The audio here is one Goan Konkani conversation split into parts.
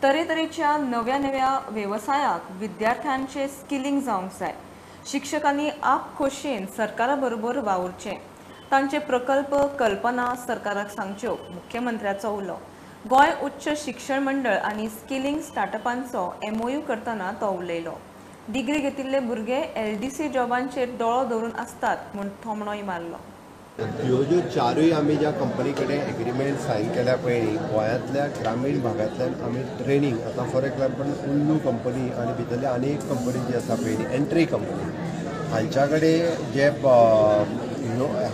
तरेतरेच्या नव्या नव्या वेवसायाक विद्यार्थ्यांचे स्किलिंग जावंक जाय. शिक्षकांनी आपखोशयेन सरकारा बरोबर वावुरचें, तांचे प्रकल्प कल्पना सरकाराक सांगच्यो, मुख्यमंत्र्याचो उलो. गोंय उच्च शिक्षण मंडळ आनी स्किलिंग स्टार्टअपांचो एमओयू करतना तो उलयलो. डिग्री घेतिल्ले भुरगे एलडीसी जॉबांचेर दोळो दवरून आसतात म्हूण थोमणोय मारलो. ह्यो ज्यो चारूय आमी ज्या कंपनी कडेन एग्रीमेंट सायन केल्या पयलीं गोंयांतल्या ग्रामीण भागांतल्यान आमी ट्रेनींग आतां फॉर एग्जाम्पल उल्लू कंपनी आनी भितरली आनी एक कंपनी जी आसा पयलीं एंट्री कंपनी हांच्या कडेन जे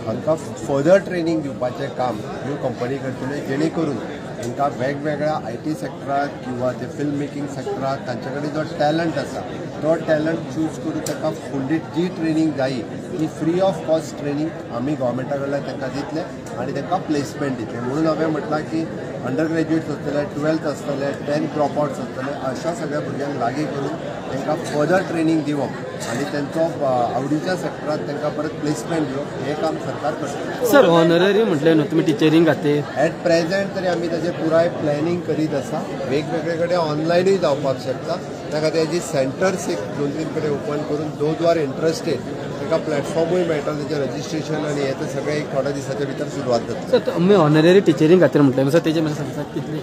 हांकां फर्दर ट्रेनींग दिवपाचें काम ह्यो कंपनी करतल्यो, जेणे करून तांकां वेगवेगळ्या I T सेक्टरांत किंवा ते फिल्म मेकिंग सेक्टरांत तांचे कडेन जो टॅलंट आसा तो टॅलंट चूज करून ताका फुडली जी ट्रेनींग जायी ती फ्री ऑफ कॉस्ट ट्रेनींग आमी गव्हर्मेंटा कडल्यान तांकां दितले आनी तांकां प्लेसमेंट दितले. म्हणून हांवें म्हटलां की अंडर ग्रॅज्युएट्स आसतले, 12th आसतले, 10th drop outs आसतले, अशा सगळ्या भुरग्यांक लागीं करून तांकां फर्दर ट्रेनींग दिवप आनी तांचो आवडीच्या सेक्टरांत तांकां परत प्लेसमेंट दिवप हें काम सरकार करता. सर, ऑनररी म्हटलें न्हू तुमी टिचरींग खातीर? एट प्रेझेंट तरी आमी ताजेर पुराय प्लॅनिंग करीत आसा. वेगवेगळे कडेन ऑनलायनूय जावपाक शकता. त्या खातीर जी सेंटर्स एक 2-3 कडेन ओपन करून those are interested तांकां प्लॅटफॉर्मूय मेळटा, तेजें रजिस्ट्रेशन आनी हें तें सगळें एक थोड्या दिसाच्या भितर सुरवात जातली. सर, तुमी ऑनररी टिचरींग खातीर म्हटलें सर, तेजें मातशें सांगता कितले?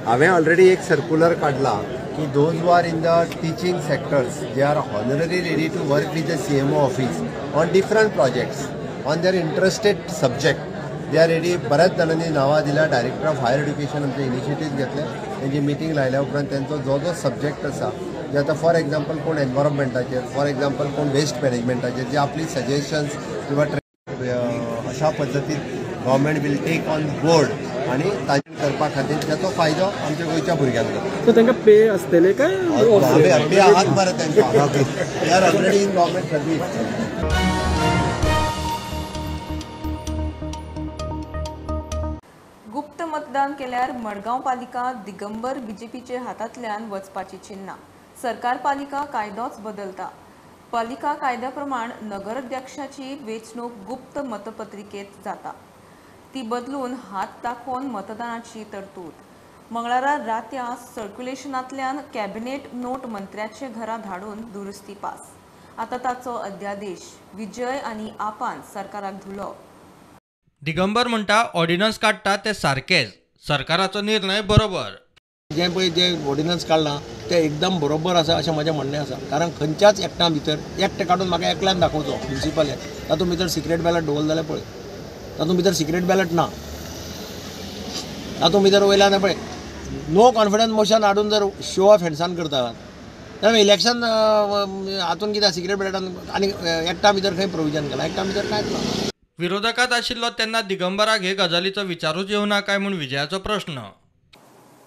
हांवें ऑलरेडी एक सर्कुलर काडला की those who are in the teaching sectors they are honorary ready to work with the CMO office on different projects on their interested subject they are ready. बऱ्याच जाणांनी नांवां दिल्या. डायरेक्टर ऑफ हायर एड्युकेशन आमचे इनिशिएटीव घेतले. तेंची मिटींग लायल्या उपरांत तेंचो जो जो सब्जेक्ट आसा जे आतां फॉर एग्जाम्पल कोण एनवायरमेंटाचेर, फॉर एग्जाम्पल कोण वेस्ट मॅनेजमेंटाचेर जे आपली सजेशन्स किंवा अशा पद्दतीन government will take on board आनी ताजेर करपा खातीर ताचो फायदो आमच्या गोंयच्या भुरग्यांक जाता. सो तांकां पे आसतले काय? पे आहात मरे तांकां, they are already in government service. गुप्त मतदान केल्यार मडगांव पालिका दिगंबर बीजेपीचे हातांतल्यान वचपाची चिन्हां. सरकार पालिका कायदोच बदलता. पालिका कायद्या प्रमाण नगराध्यक्षाची वेंचणूक गुप्त मतपत्रिकेत जाता. ती बदलून हात दाखोवन मतदानाची तरतूद. मंगळारा रातया सर्क्युलेशनांतल्यान कॅबिनेट नोट मंत्र्याचे घरा धाडून दुरुस्ती पास. आतां ताचो अध्यादेश. विजय आनी आपान सरकाराक धुलो. दिगंबर म्हणटा ऑर्डिनन्स काडटा ते सारकेच, सरकाराचो निर्णय बरोबर. जें पळय जें ऑर्डिनन्स काडलां तें एकदम बरोबर आसा अशें म्हजें म्हणणें आसा. कारण खंयच्याच एक्टा भितर एक्ट काडून म्हाका एकल्यान दाखोवचो प्रिंसिपल एक्ट, तातूंत भितर सिक्रेट बॅलट दवरलें जाल्यार पळय, तातूंत भितर सिक्रेट बॅलट ना, तातूंत भितर वयल्यान पळय नो कॉन्फिडन्स मोशन हाडून जर शो ऑफ हँड्सान करतात जाल्यार इलेक्शन हातून कितें सिक्रेट बॅलटान आनी एक्टा भितर खंय प्रोविजन केलां? एक्टा भितर कांयच ना. विरोधकांत आशिल्लो तेन्ना दिगंबराक हे गजालीचो विचारूच येवना काय म्हूण विजयाचो प्रश्न.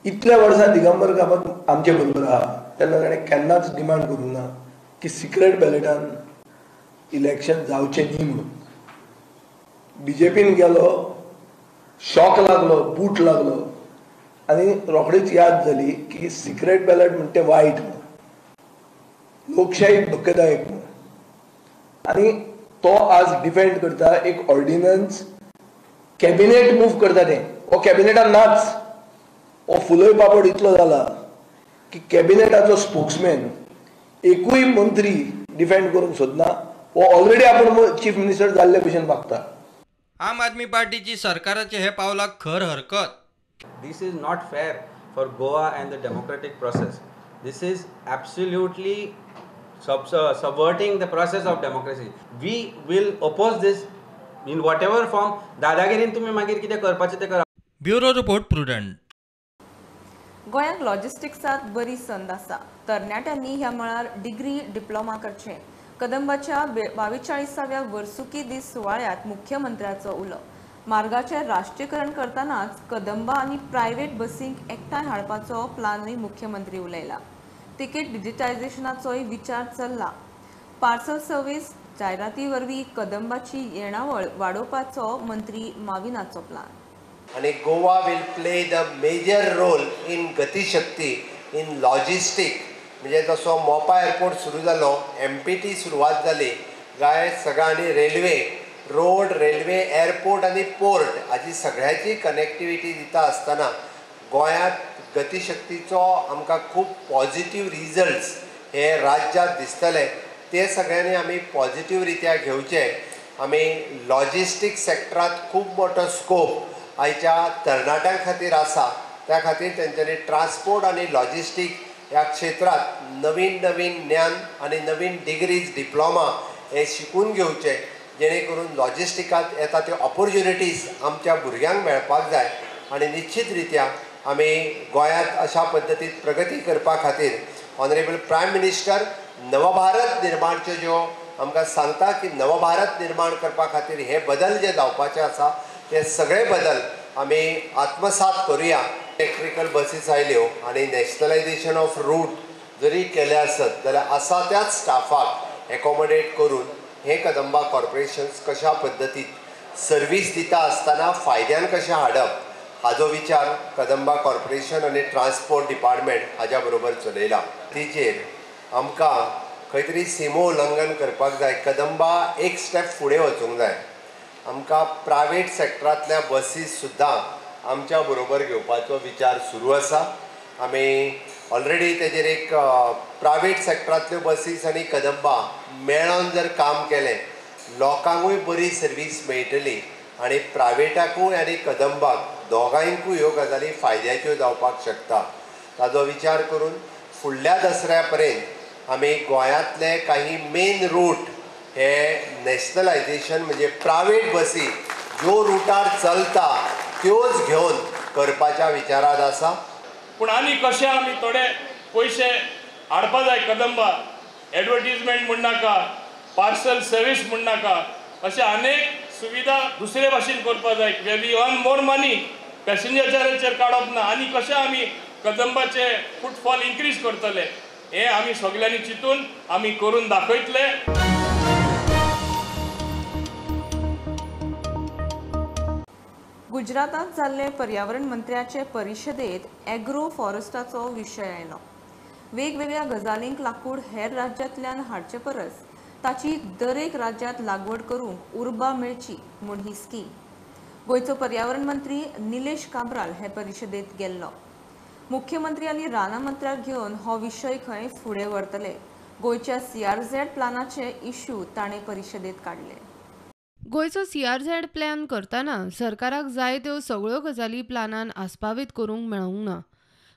इतल्या वर्सां दिगंबर कामत आमचे बरोबर आहा तेन्ना ताणें केन्नाच डिमांड करूंक ना की सिक्रेट बॅलेटान इलेक्शन जावचें न्ही म्हणून. बीजेपीन गेलो, शॉक लागलो, बूट लागलो आनी रोखडीच याद जाली की सिक्रेट बॅलेट म्हणटा तें वायट म्हणून, लोकशाहीक धोकेदायक म्हणून. आनी तो आज डिफेंड करता एक ऑर्डिनन्स, कॅबिनेट मूव करता तें. हो कॅबिनेटान नाच, हो फुलय पापड इतलो जाला की कॅबिनेटाचो स्पोक्समॅन एकूय मंत्री डिफेंड करूंक सोदना. हो ऑलरेडी आपूण चीफ मिनिस्टर जाल्ले भशेन वागता. आम आदमी पार्टीची सरकाराचे हे पावलाक खर हरकत. This is not fair for Goa and the democratic process. This is absolutely subverting the process of democracy. We will oppose this in whatever form. दादागिरीन तुमी मागीर कितें करपाचें तें करा. Bureau report, Prudent. गोंयांत लॉजिस्टिक्सांत बरी संद आसा. तरणाट्यांनी ह्या मळार डिग्री डिप्लोमा करचें. कदंबाच्या 42व्या वर्सुकी दीस सुवाळ्यांत मुख्यमंत्र्याचो उलो. मार्गाचें राष्ट्रीयकरण करतनाच कदंबा आनी प्रायव्हेट बसींक एकठांय हाडपाचो प्लानूय मुख्यमंत्री उलयला. तिकीट डिजिटायझेशनाचोय विचार चल्ला. पार्सल सर्वीस जायराती वरवीं कदंबाची येणावळ वाडोवपाचो मंत्री माविनाचो प्लान. आनी Goa will play the major role in Gatishakti in logistic. म्हणजे जसो मोपा एअरपोर्ट सुरू जालो, एमपीटी सुरवात जाली, काय सगळ्या आनी रेल्वे, रोड, रेल्वे, एअरपोर्ट आनी पोर्ट हाजी सगळ्याची कनेक्टिविटी दिता आसतना गोंयांत गतिशक्तीचो आमकां खूब पॉझिटिव्ह रिजल्ट्स हे राज्यांत दिसतले. ते सगळ्यांनी आमी पॉझिटिव्ह रित्या घेवचे. आमी लॉजिस्टीक सेक्टरांत खूब मोठो स्कोप आयच्या तरणाट्यां खातीर आसा. त्या खातीर तेंच्यांनी ट्रान्सपोर्ट आनी लॉजिस्टीक ह्या क्षेत्रांत नवीन नवीन ज्ञान आनी नवीन डिग्रीज डिप्लोमा हे शिकून घेवचे, जेणे करून लॉजिस्टिकांत येता त्यो ऑपॉर्च्युनिटीज आमच्या भुरग्यांक मेळपाक जाय. आनी निश्चित रित्या आमी गोंयांत अशा पद्दतीन प्रगती करपा खातीर ऑनरेबल प्रायम मिनिस्टर नवभारत निर्माणच्यो ज्यो आमकां सांगता की नवभारत निर्माण करपा खातीर हे बदल जे जावपाचे आसा ते सगळे बदल आमी आत्मसात करुया. इलेक्ट्रिकल बसीस आयल्यो आनी नॅशनलायजेशन ऑफ रूट जरी केलें आसत जाल्यार आसा त्याच स्टाफाक एकोमोडेट करून हे कदंबा कॉर्पोरेशन्स कशा पद्दतीन सर्वीस दिता आसतना फायद्यान कशें हाडप हाजो विचार कदंबा कॉर्पोरेशन आनी ट्रान्सपोर्ट डिपार्टमेंट हाज्या बरोबर चलयला. तिचेर आमकां खंय तरी सिमो उल्लंघन करपाक जाय. कदंबा एक स्टेप फुडें वचूंक जाय. आमकां प्रायवेट सेक्टरांतल्या बसीस सुद्दां आमच्या बरोबर घेवपाचो विचार सुरू आसा. आमी ऑलरेडी तेजेर एक प्रायवेट सेक्टरांतल्यो बसीस आनी कदंबा मेळोन जर काम केलें लोकांकूय बरी सर्वीस मेळटली आनी प्रायवेटाकूय आनी कदंबाक दोगांयकूय ह्यो गजाली फायद्याच्यो जावपाक शकता. ताजो विचार करून फुडल्या दसऱ्या पर्यंत आमी गोंयांतले काही मेन रूट हे नॅशनलायजेशन म्हणजे प्रायवेट बसी ज्यो रुटार चलता त्योच घेवन करपाच्या विचारांत आसा. पूण आनी कशें आमी थोडे पयशे हाडपा जाय कदंबा, एडवर्टीजमेंट म्हण नाका, पार्सल सर्वीस म्हण नाका, अशे अनेक सुविधा दुसरे भाशेन करपा जाय. We earn more money, पॅसेंजराचेर काडप ना. आनी कशें आमी कदंबाचे फुटफॉल इन्क्रीज करतले हें आमी सगल्यांनी चिंतून आमी करून दाखयतले. गुजरातांत जाल्ले पर्यावरण मंत्र्याचे परिशदेत एग्रो फॉरेस्टाचो विशय आयलो. वेगवेगळ्या गजालींक लाकूड हेर राज्यांतल्यान हाडचे परस ताची दरेक राज्यांत लागवड करूंक उर्बा मेळची म्हूण ही स्कीम. गोंयचो पर्यावरण मंत्री निलेश काब्राल हे परिशदेत गेल्लो. मुख्यमंत्री आनी रानां मंत्र्याक घेवन हो विशय खंय फुडें व्हरतले. गोंयच्या CRZ प्लानाचे इश्यू ताणें परिशदेत काडले. गोंयचो CRZ plan करतना सरकाराक जाय त्यो सगळ्यो गजाली प्लानान आस्पावीत करूंक मेळूंक ना.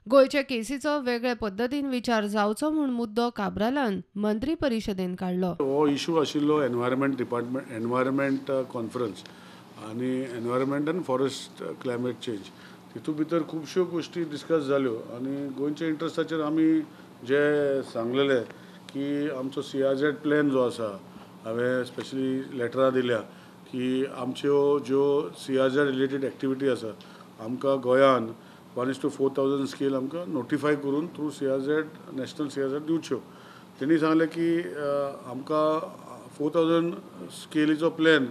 गोंयचे केसीचो वेगळे पद्दतीन विचार जावचो म्हूण मुद्दो काब्रालान मंत्री परिशदेन काडलो. हो इशू आशिल्लो एनवायरमेंट डिपार्टमेंट, एनवायरमेंट कॉन्फरन्स आनी environment and forest climate change तितूंत भितर खुबश्यो गोश्टी डिस्कस जाल्यो आनी गोंयच्या इंट्रस्टाचेर आमी जे सांगलेले की आमचो CRZ plan जो आसा, हांवें स्पेशली लेटरां दिल्या की आमच्यो ज्यो CRZ related activity आसा आमकां गोंयान 1:4,000 स्केल आमकां नोटिफाय करून थ्रू CRZ national CRZ दिवच्यो. तेणी सांगलें की आमकां 4,000 स्केलीचो प्लॅन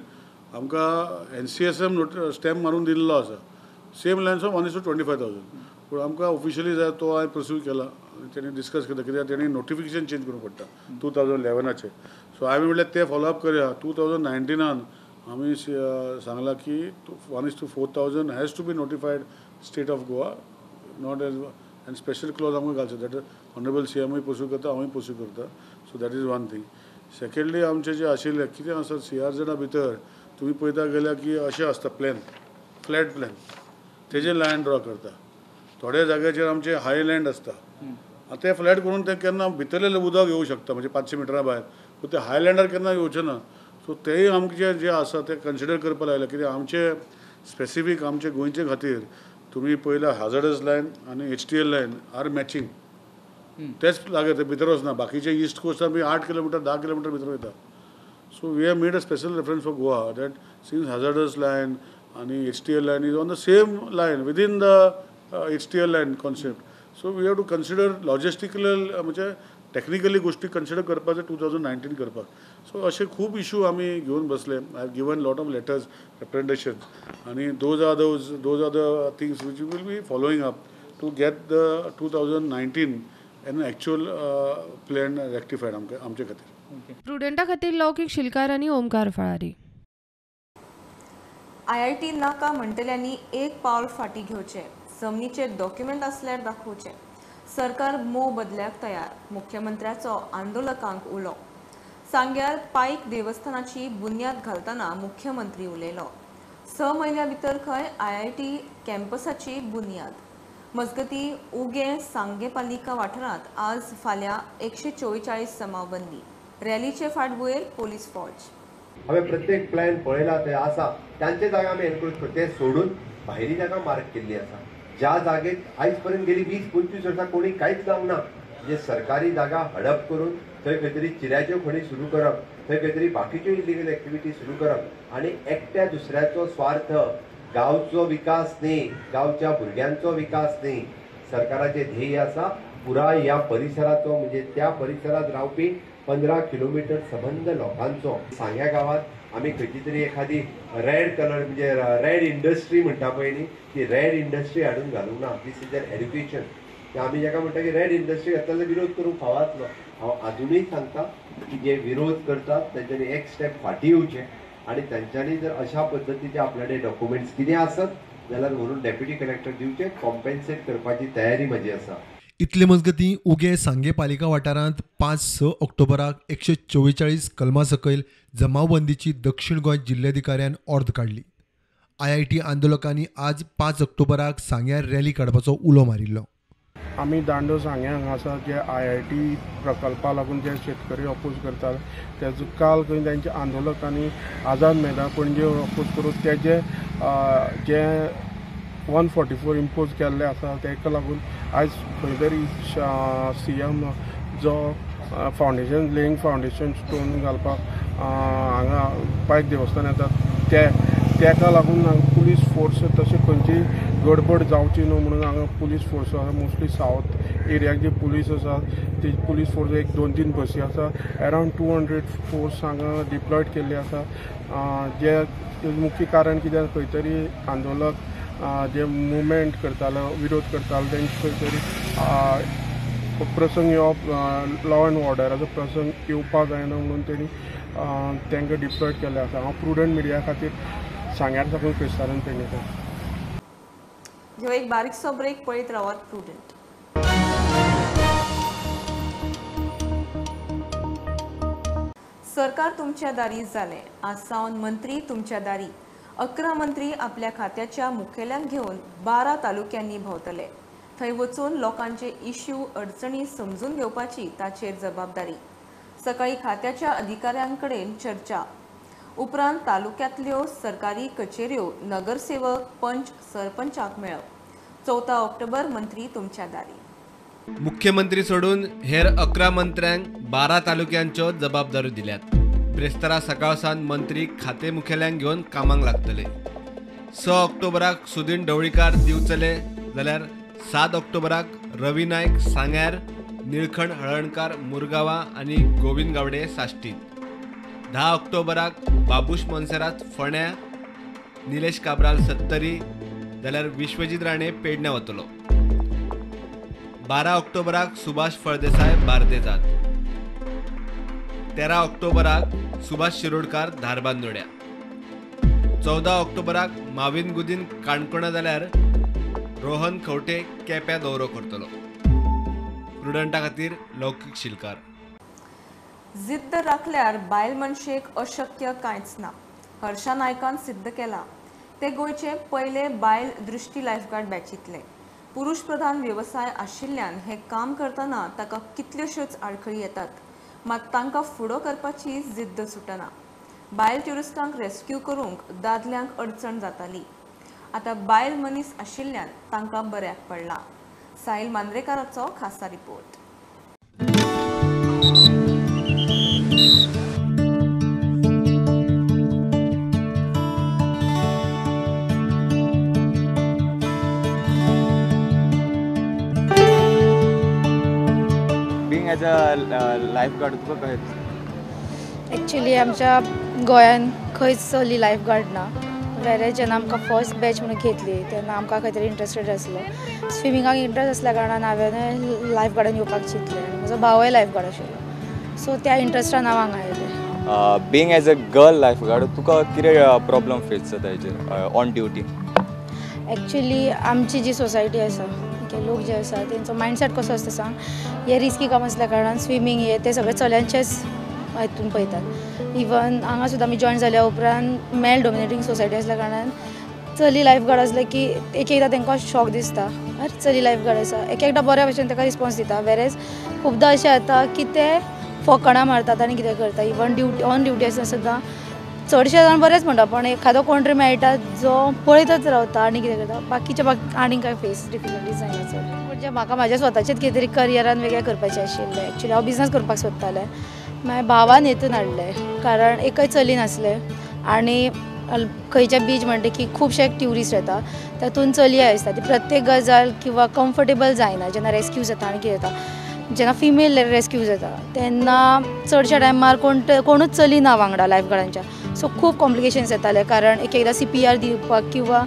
आमकां NCSM stamp मारून दिल्लो आसा, सेम लायन्स 1:25,000. पूण आमकां ऑफिशियली जाय तो हांवें प्रोसीड केला आनी तेणी डिस्कस केला कित्याक तेणी नोटिफिकेशन चेंज करूंक पडटा 2011. सो हांवें म्हणल्यार तें फॉलोअप करया. 2019 आमी सांगलां की 1:4,000 has to be notified state of Goa, not as and special clause आमकां घालचो. That honourable CMूय pursue करता, हांवूय पर्स्यू करता. So that is one thing. Secondly आमचें जें आशिल्लें कितें आसा CRZ भितर तुमी पळयता गेल्यार की अशें आसता प्लॅन, फ्लॅट प्लॅन, तेजेर लायन ड्रॉ करता. थोड्या जाग्याचेर आमचें हाय लँड आसता, ते फ्लॅट करून ते केन्ना भितरले उदक येवं शकता, म्हणजे 500 मिटरां भायर, पूण ते हाय लँडार केन्ना येवचें ना. सो तेय आमचे जे आसा ते कन्सिडर करपाक लागले कित्याक आमचे स्पेसिफीक आमचे गोंयचे खातीर तुमी पयल्या हाजर्डस लायन आनी HTL line R matching, तेच लागत भितर वचना. बाकीचे इस्ट कोस्टार बी 8 किलोमिटर 10 किलोमिटर भितर वयता. So we have made a special reference for Goa that since hazardous line आनी HTL line is on the same line within the HTL line concept, so we have to consider logistical म्हणजे टॅक्निकली गोश्टी कन्सिडर करपाचें 2019 करपाक. सो अशे खूब इशू आमी घेवन बसले. I have given lot of letters, representations आनी those are the things which will be following up to get the 2019 an actual plan rectified आमचे खातीर. प्रुडंटा खातीर लौकीक शिलकार आनी ओमकार फळारी. IIT नाका म्हणटल्यांनी एक पावल फाटीं घेवचें. जमनीचे डॉक्युमेंट आसल्यार दाखोवचे. सरकार मोव बदल्याक तयार, मुख्यमंत्र्याचो आंदोलकांक उलो. सांग्यार पायक देवस्थानाची बुन्याद घालतना मुख्यमंत्री उलयलो. 6 म्हयन्या भितर खंय IIT कॅम्पसाची बुन्याद. मजगती उगें सांगें पालिका वाठारांत आज फाल्यां 144 जमावबंदी. रॅलीचे फाटभुंयेर पोलीस फौज. हांवें प्रत्येक प्लॅन पळयला, थंय आसा तांचे जागा आमी एनक्रोच करता, ते सोडून भायली जागा मार्क केल्ली आसा. ज्या जागेत आयज पर्यंत गेली 20-25 वर्सां कोणी कांयच जावंक ना, म्हणजे सरकारी जागा हडप करून थंय खंय तरी चिऱ्याच्यो खणी सुरू करप, थंय खंय तरी बाकीच्यो इलिगल एक्टिविटी सुरू करप आनी एकट्या दुसऱ्याचो स्वार्थ, गांवचो विकास न्ही, गांवच्या भुरग्यांचो विकास न्ही. सरकाराचें ध्येय आसा पुराय ह्या परिसराचो, म्हणजे त्या परिसरांत रावपी 15 किलोमिटर सबंद लोकांचो. सांग्या गांवांत आमी खंयची तरी एखादी रेड कलर म्हणजे रेड इंडस्ट्री म्हणटा पळय न्ही, ती रेड इंडस्ट्री हाडून घालूंक ना. This is an education. आमी जाका म्हणटा की रेड इंडस्ट्री घातला जाल्यार विरोध करूंक फावो आसलो. हांव आजुनूय सांगता की जे विरोध करतात तांच्यांनी एक स्टेप फाटीं येवचें आनी तांच्यांनी जर अशा पद्दतीचे आपल्या कडेन डॉक्युमेंट्स कितें आसत जाल्यार व्हरून डेप्युटी कलेक्टर दिवचे, कॉम्पेन्सेट करपाची तयारी म्हजी आसा. इतले मजगतीं उगें सांगें पालिका वाठारांत 5-6 ऑक्टोबराक 144 कलमा सकयल जमावबंदीची दक्षिण गोंय जिल्ल्याधिकाऱ्यान ऑर्द काडली. IIT आंदोलकांनी आज 5 ऑक्टोबराक सांग्यार रॅली काडपाचो उलो मारिल्लो. आमी दांडो सांगें हांगासर जे IIT प्रकल्पा लागून जे शेतकरी अपोज करतात तेजो काल खंय तांच्या आंदोलकांनी आझाद मैदान पणजे अपोज करून तेजे जे 144 इम्पोज केल्ले आसा ताका लागून आयज खंय तरी CM जो फावंडेशन लेईंग फावंडेशन स्टोन घालपाक हांगा पायक देवस्थान येता ते ताका लागून पुलीस फोर्स तशें खंयची गडबड जावची न्हू म्हणून हांगा पुलीस फोर्स आसा. मोस्टली सावथ एरियाक जी पुलीस आसा ती पुलीस फोर्स एक 2-3 बसी आसा. अरावंड 200 फोर्स हांगा डिप्लॉयड केल्ली आसा. जे मुख्य कारण कित्याक खंय तरी आंदोलक जे मुवमेंट करताले, विरोध करताले, तेंचे खंय तरी प्रसंग येवप, लॉ एंड ऑर्डराचो प्रसंग येवपाक जायना म्हणून तेणी तांकां डिप्लॉयड केल्लें आसा. हांव प्रुडंट मिडिया खातीर सांग्यार साकून क्रिस्तान पेडणेकर. घेऊ एक बारीकसो ब्रेक, पळयत रावात प्रुडंट. सरकार तुमच्या दारी जालें, आज सावन मंत्री तुमच्या दारी. 11 मंत्री आपल्या खात्याच्या मुखेल्यांक घेवन 12 तालुक्यांनी भोंवतले. थंय वचून लोकांचे इश्यू, अडचणी समजून घेवपाची ताचेर जबाबदारी. सकाळी खात्याच्या अधिकाऱ्यांकडेन चर्चा, उपरांत तालुक्यांतल्यो सरकारी कचेऱ्यो, नगरसेवक, पंच, सरपंचाक मेळप. 14 ऑक्टोबर मंत्री तुमच्या दारी. मुख्यमंत्री सोडून हेर 11 मंत्र्यांक 12 तालुक्यांच्यो जबाबदाऱ्यो दिल्यात. ब्रेस्तारा सकाळ सावन मंत्री खाते मुखेल्यांक घेवन कामाक लागतले. 6 ऑक्टोबराक सुदीन ढवळीकार दिवचले जाल्यार 7 ऑक्टोबराक रवी नायक सांग्यार, निळखण हळणकार मुरगांवा आनी गोविंद गावडे साश्टीत. 10 ऑक्टोबराक बाबूश मोन्सेरात फोंड्या, निलेश काब्राल सत्तरी जाल्यार विश्वजीत राणे पेडण्या वतलो. 12 ऑक्टोबराक सुभाष फळदेसाय बार्देजात. 13 ऑक्टोबराक सुभाष शिरोडकार धारबांदोड्या. 14 ऑक्टोबराक माविन गुदीन काणकोणा जाल्यार रोहन खवटे केप्या दौरो करतलो. प्रुडंटा खातीर लौकीक शिलकार. जिद्द राखल्यार बायल मनशेक अशक्य कांयच ना, हर्षा नायकान सिद्ध केला. ते गोंयचे पयले बायल दृष्टी लायफगार्ड बॅचींतले. पुरुष प्रधान वेवसाय आशिल्ल्यान हें काम करतना ताका कितल्योश्योच आडखळी येतात, मात तांकां फुडो करपाची जिद्द सुटना. बायल ट्युरिस्टांक रेस्क्यू करूंक दादल्यांक अडचण जाताली, आतां बायल मनीस आशिल्ल्यान तांकां बऱ्याक पडला. साहिल मांद्रेकाराचो खासा report. Being as a lifeguard तुका कशें दिसता? एक्चुली आमच्या गोंयान खंयच चली लायफगार्ड ना. वेरे जेन्ना आमकां फर्स्ट बॅच म्हणून घेतली तेन्ना आमकां खंय तरी इंट्रस्टेड आसलो. स्विमिंगाक इंट्रस्ट आसल्या कारणान हांवें लायफगार्डान येवपाक चिंतलें. म्हजो भावय लायफगार्ड आशिल्लो, सो त्या इंट्रस्टान हांव हांगा आयलें. Being as a girl lifeguard तुका कितें प्रॉब्लम फेस जाता हेजेर ऑन ड्युटी? एक्चुली आमची जी सोसायटी आसा, लोक जे आसा तेंचो मायंडसेट कसो आसता सांग, हे रिस्की काम आसल्या कारणान स्विमींग हे ते सगळे चल्यांचेच हितून पळयतात. इवन हांगा सुद्दां आमी जॉयन जाल्या उपरांत मेल डॉमिनेटींग सोसायटी आसल्या कारणान चली लायफ गार्ड आसले की एक एकदां तांकां शॉक दिसता, अरे चली लायफ गार्ड आसा. एक एकदां बऱ्या भशेन ताका रिस्पॉन्स दिता, वेरेज खुबदां अशें जाता की ते फकाणां मारतात आनी कितें करता. इवन ड्युटी ऑन ड्युटी आसतना सुद्दां चडशे जाण बरेंच म्हणटा, पण एखादो कोण तरी मेळटा जो पळयतच रावता आनी कितें करता, बाकीच्या बाकी आनी कांय फेस डिफिकल्टीज जायना चड. म्हणजे म्हाका म्हाज्या स्वताचेच कितें तरी करियरान वेगळें करपाचें आशिल्लें. एक्चुली हांव बिजनस करपाक सोदतालें, मागीर भावान हेतून हाडलें, कारण एकय चली नासलें आनी खंयच्या बीच म्हणटा की खुबशे ट्युरिस्ट येता तातूंत चलयो आसता, ती प्रत्येक गजाल किंवा कम्फर्टेबल जायना जेन्ना रेस्क्यू जाता आनी कितें जाता. जेन्ना फिमेल रेस्क्यू जाता तेन्ना चडश्या टायमार कोणूच चली ना वांगडा लायफ गार्डांच्या, सो खूब कॉम्प्लिकेशन्स येताले, कारण एक एकदां CPR दिवपाक किंवा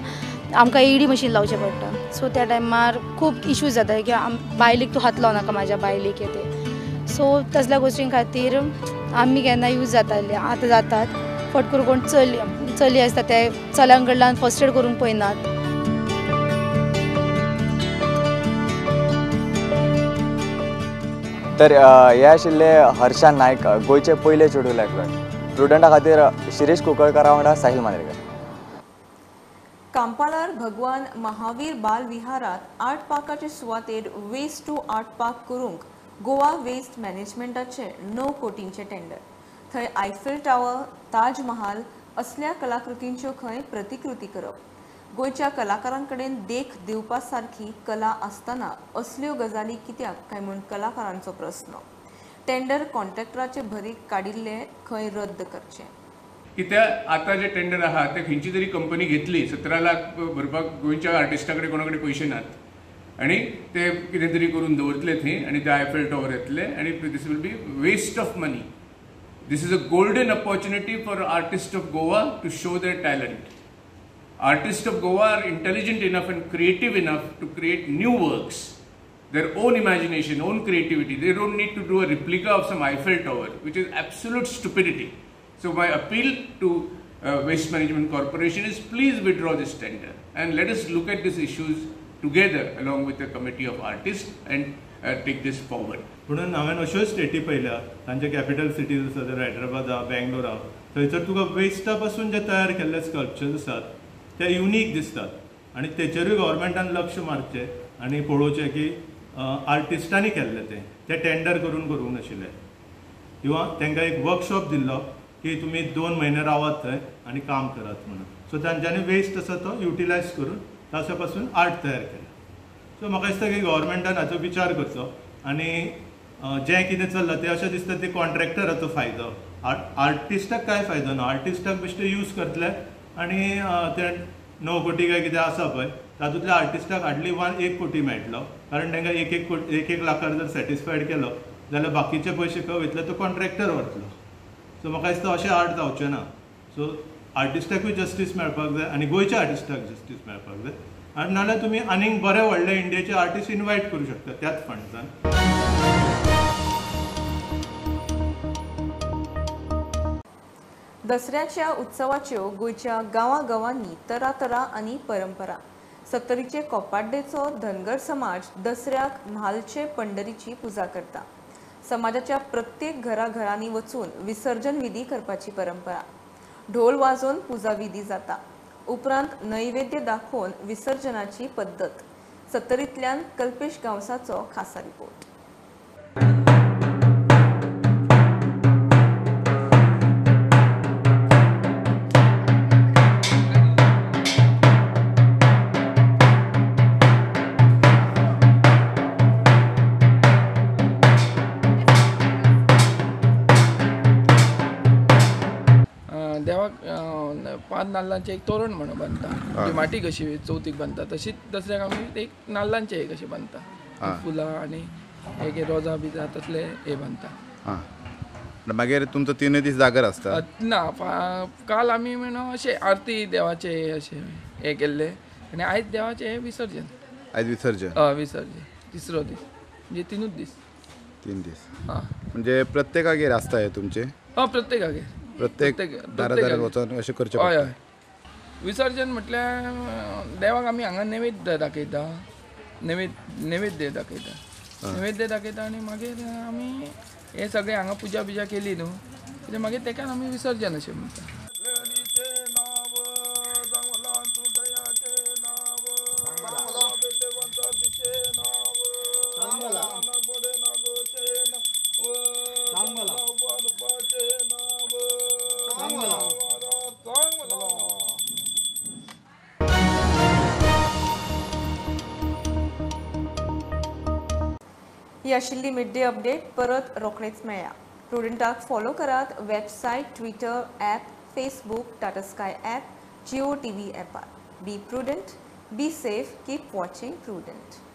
आमकां AED machine लावचें पडटा. सो त्या टायमार खूब इश्यूज जाता की बायलेक तूं हात लावं नाका म्हाज्या बायलेक ते. सो तसल्या गोश्टीं खातीर आमी केन्ना यूज जाताले, आतां जातात फट करून कोण चली आसता ते चल्यां कडल्यान फर्स्ट एड करूंक पळयनात. तर हे आशिल्ले हर्षा नायक, गोंयचे पयले चेडूं लायफगार्ड. प्रुडंटा खातीर शिरीष कुंकळकारा वांगडा साहिल मांद्रेकर. कांपालार भगवान महावीर बाल विहारात आर्ट पार्काचे सुवातेर वेस्ट टू आर्ट पार्क करूंक गोवा वेस्ट मॅनेजमेंटाचे 9 कोटींचे टेंडर. थंय आयफेल टावर, ताजमहाल असल्या कलाकृतींच्यो खंय प्रतिकृती करप. गोंयच्या कलाकारां कडेन देख दिवपा सारकी कला आसतना असल्यो गजाली कित्याक काय म्हूण कलाकारांचो प्रस्न. टेंडर कॉन्ट्रॅक्टराचे भरीक काडिल्ले खंय रद्द करचे. कित्याक आतां जे टेंडर आहा ते खंयची तरी कंपनी घेतली, 17 लाख भरपाक गोंयच्या आर्टिस्टा कडेन कोणा कडेन पयशे नात आनी ते कितें तरी करून दवरतले थंय आनी ते आयफेल टॉवर येतले आनी this will be waste of money. This is a golden opportunity for artists of Goa to show their talent. Artists of Goa are intelligent enough and creative enough to create new works, their own imagination, own creativity. They don't need to do a replica of some Eiffel Tower, which is absolute stupidity. So my appeal to Waste Management Corporation is please withdraw this tender and let us look at these issues together along with the committee of artists and take this forward. म्हणून हांवें अश्यो स्टेटी पळयल्या तांचे कॅपिटल सिटीज आसा, जर हैदराबाद आहा, बेंगलोर आहा, थंयसर तुका वेस्टा पासून जे तयार केल्ले स्कल्पचर्स आसात ते युनीक दिसतात आनी तेचेरूय गव्हर्मेंटान लक्ष मारचें आनी पळोवचें की आर्टिस्टांनी केल्लें तें टेंडर करून करूंक नाशिल्लें किंवा तांकां एक वर्कशॉप दिल्लो की तुमी 2 म्हयने रावात थंय आनी काम करात म्हणून. सो तांच्यांनी वेस्ट आसा तो युटिलायज करून ताच्या पासून आर्ट तयार केलें. सो म्हाका दिसता की गव्हर्मेंटान हाचो विचार करचो आनी जें कितें चल्लां तें अशें दिसता ते कॉन्ट्रॅक्टराचो फायदो, आर्टिस्टाक कांय फायदो ना. आर्टिस्टाक बेश्टे यूज करतले आनी ते 9 कोटी काय कितें आसा पळय तातूंतल्या आर्टिस्टाक हार्डली 1 कोटी मेळटलो, कारण तांकां एक एक लाखार जर सॅटिस्फायड केलो जाल्यार बाकीचे पयशे खंय वयतले, तो कॉन्ट्रॅक्टर व्हरतलो. सो म्हाका दिसता अशें आर्ट जावचें ना. सो आर्टिस्टाकूय जस्टीस मेळपाक जाय आनी गोंयच्या आर्टिस्टाक जस्टीस मेळपाक जाय आनी नाल्यार तुमी आनीक बरे व्हडले इंडियेचे आर्टिस्ट इनवायट करूं शकता त्याच फंड्सान. दसऱ्याच्या उत्सवाच्यो गोंयच्या गांवागांवांनी तरातरा आनी परंपरा. सत्तरीचे कोपाड्डेचो धनगर समाज दसऱ्याक म्हालचे पंढरीची पुजा करता. समाजाच्या प्रत्येक घराघरांनी वचून विसर्जन विधी करपाची परंपरा. ढोल वाजोवन पुजा विधी जाता. उपरांत नैवेद्य दाखोवन विसर्जनाची पद्दत. सत्तरींतल्यान कल्पेश गांवसाचो खासा रिपोर्ट. देवाक 5 नाल्लांचें एक तोरण म्हणून बांदता, माटी कशी चवथीक बांदता तशीच दसऱ्याक आमी एक नाल्लांचें एक अशें बांदता, फुलां आनी एक रोजां बिजां तसले हे बांदता. मागीर तुमचो 3 दीस जागर आसता ना? काल आमी म्हणून अशें आरती देवाचें अशें हें केल्लें आनी आयज देवाचें हें विसर्जन. आयज विसर्जन? हय विसर्जन, तिसरो दीस, म्हणजे 3 दीस. 3 दीस म्हणजे प्रत्येकागेर आसता हें तुमचें? हय प्रत्येकागेर, प्रत्येक दारा दारार वचून अशें करचें. हय हय. विसर्जन म्हटल्यार देवाक आमी हांगा नैवेद्य दाखयता, नैवेद्य दाखयता, नैवेद्य दाखयता आनी मागीर आमी हे सगळे हांगा पुजा बिजा केली न्हू कितें मागीर तेकाच आमी विसर्जन अशें म्हणटा. ही आशिल्ली मिड डे अपडेट. परत रोखडेच मेळया. प्रुडंटाक फॉलो करात website, Twitter, app, Facebook, Tata Sky app, Jio TV ॲपार. Be prudent, be safe, keep watching Prudent.